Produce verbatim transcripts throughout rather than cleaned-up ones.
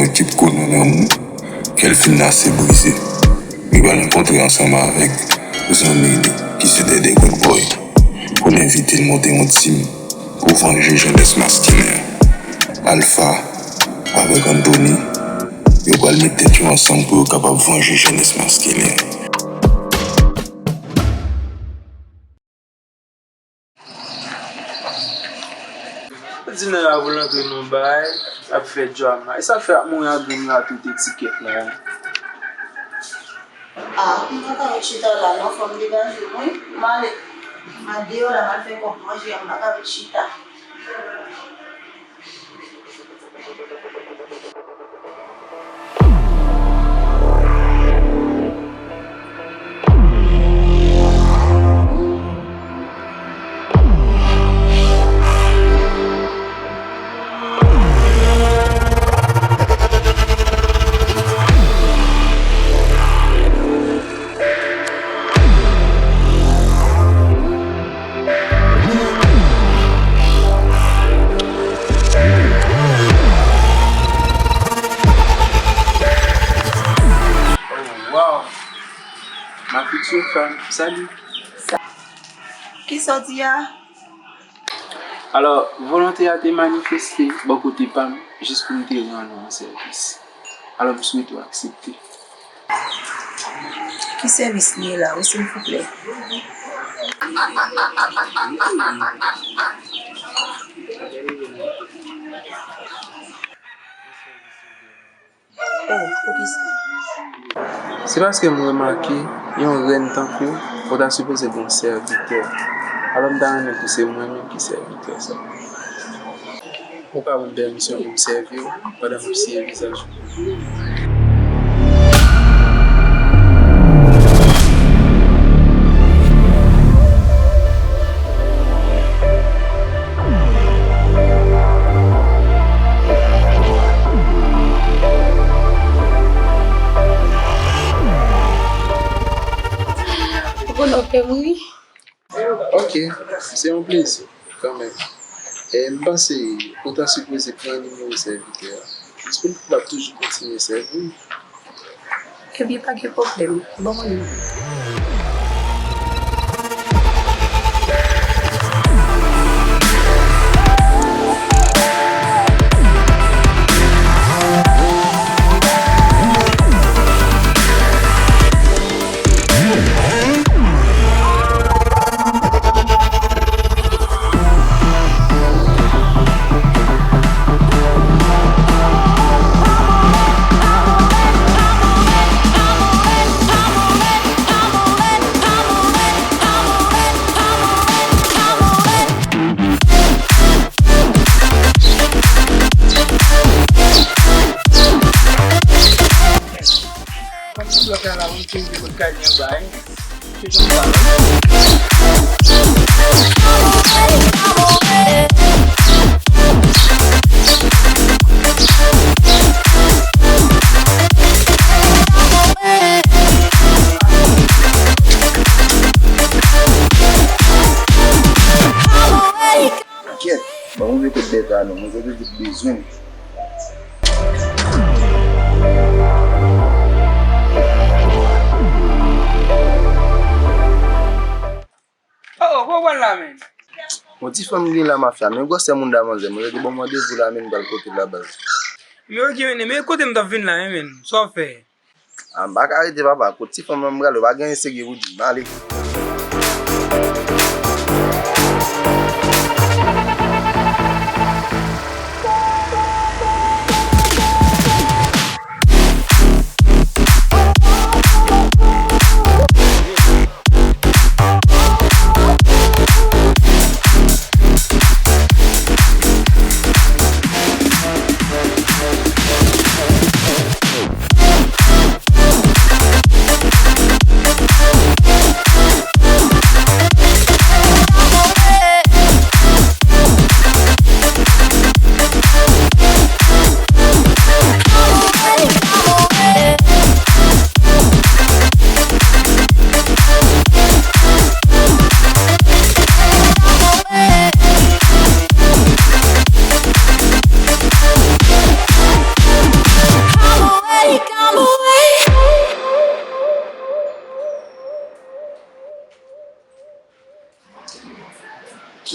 Ekip Kono Lanmou, kè l fin lase brize. Li pral rankontre ansanm avèk zanmi li ki se Dèdè Good Boy pou l envite l monte yon tim pou vanje jenès maskilen an. Alpha avèk Anthony, yo pral met tèt yo ansanm pou yo kapab vanje jenès maskilen an. Di nèg la pou l antre nan bay, ap fè drama. E sa k fè ap mouri ak grenn la tout etikèt la. Ah, m pa ka ret chita la non, fò m degaje m wi. M ale. M al deyò la, m al fè kòb manje a, m pa ka ret chita. Oh, wow! Ma future femme, salut! Kisa w di a? Alò, volonte a te manifeste bò kote pa m, jis pou m te rann ou yon sèvis. Alò, m swete w aksepte. Ki sèvis li ye la, wi, silvouplè? Oh, poukisa? Se paske m remake yon rèn tankou w, ou ta sipoze gen yon sèvitè. Alò, m ta renmen pou se mwen menm ki sèvitè sa. Ou ka ban m pèmisyon pou m sèvi w pandan m ap siye vizaj ou? Ou konn w ap fè m ri. Ok, se yon plezi, kanmenm. E m panse ou ta sipoze pran nimewo sèvitè a, jis pou l kapab toujou kontinye sèvi m. Ebyen, pa gen pwoblèm. Ban mwen li. Kòm si blòk la la, ou te vle kot kay li anba, hein? Se jan sa la. Kèt, ban mwen veye kot bèt a non, mwen te bezwen. Oh, oh, bon, bon la, men. Bon, ti fanm gen la, mafya, men gwosè moun damanzè, mwen te bon randevou la, men pral pote la baz. Men ok, men, men kote m t ap vin la, men, men, sa w fè? Ah, m pa ka rete, papa. Kot ti fanm nan m prale, w pa gen anyen serye pou di m. Ale.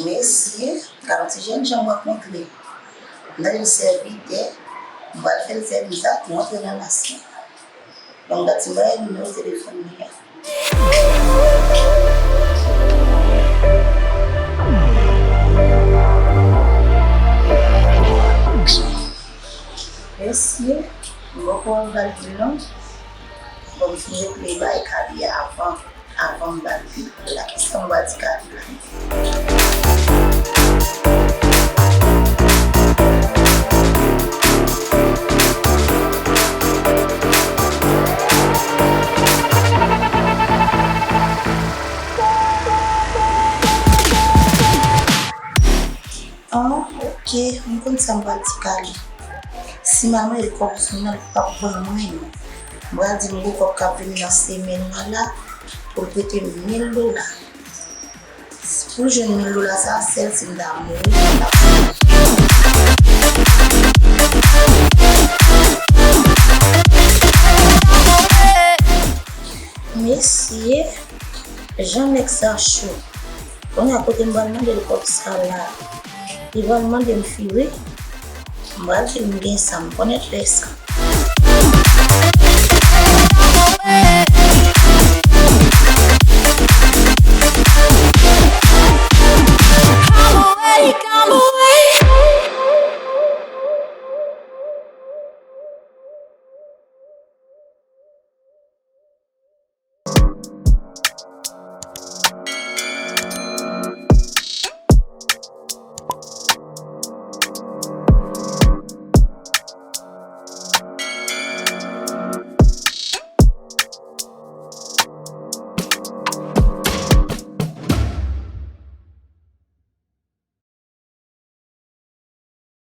Mesye, gade yon ti jènjan m rankontre. M tande l sèvi dè, m pral fè l sèvi zak, m rantre nan las la. Donk, gade si m pa gen nimewo telefòn li a. Mesye, m poko ap ba l di non. Bon, m fin regle bay Kali a avan, avan m ba l di la. Kisa m ba di Kali la? Ah, ok, m konn sa m pral di Kali. Si m al mande l kòb sou nan, li p ap ban mwen non. M pral di m gon kòb k ap vini nan semèn nan la pou l prete m mil dola. Pou l jwenn mil dola sa, sèl si m ta mouri, m t ap Mesye, jan nèg sa cho. Kounye a kote m pral mande l kòb sa la? Li pral mande m fi wi. M pral di l m gen sa, m konnen lè sa.